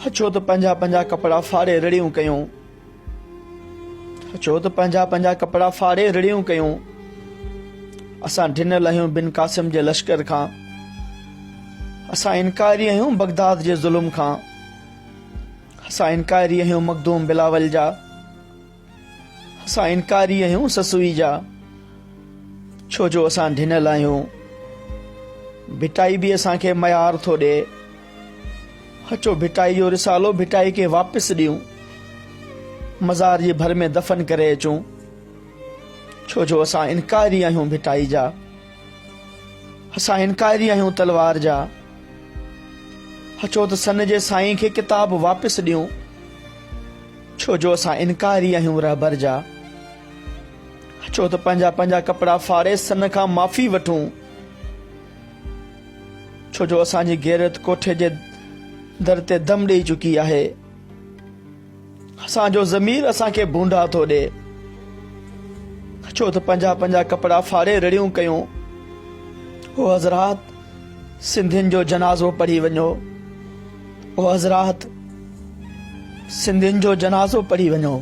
اچو ته پنهنجا پنهنجا ڪپڙا ڦاڙي رڙيون ڪيون. اچو ته پنهنجا پنهنجا ڪپڙا ڦاڙي رڙيون ڪيون. اسان ڊنل آهيون بن قاسم جي لشڪر کان. اسان انڪاري آهيون بغداد جي ظلم کان. اسان انڪاري آهيون مخدوم بلاول جا. اسان انڪاري آهيون سسئي جا. ڇو جو اسان ڊنل آهيون. ڀٽائي به اسان کي ميار ٿو ڏئي. اچو ڀٽائي جو رسالو ڀٽائي کي واپس ڏيون. مزار جي ڀر ۾ دفن ڪري اچون. ڇو جو اسان انڪاري آهيون ڀٽائي جا. اسان انڪاري آهيون تلوار جا. اچو ته سن جي سائين کي ڪتاب واپس ڏيون. ڇو جو اسان انڪاري آهيون رهبر جا. اچو ته پنهنجا پنهنجا ڪپڙا ڦاڙي سن کان معافي وٺون. ڇو جو اسان جي غيرت ڪوٺي جي در تي دم ڏئي چڪي آهي. اسان جو ضمير اسان کي ڀونڊا ٿو ڏئي. اچو ته پنهنجا پنهنجا ڪپڙا ڦاڙي رڙيون ڪيون. او حضرات سنڌين جو جنازو پڙهي وڃو. او حضرات سنڌين جو جنازو پڙهي وڃو.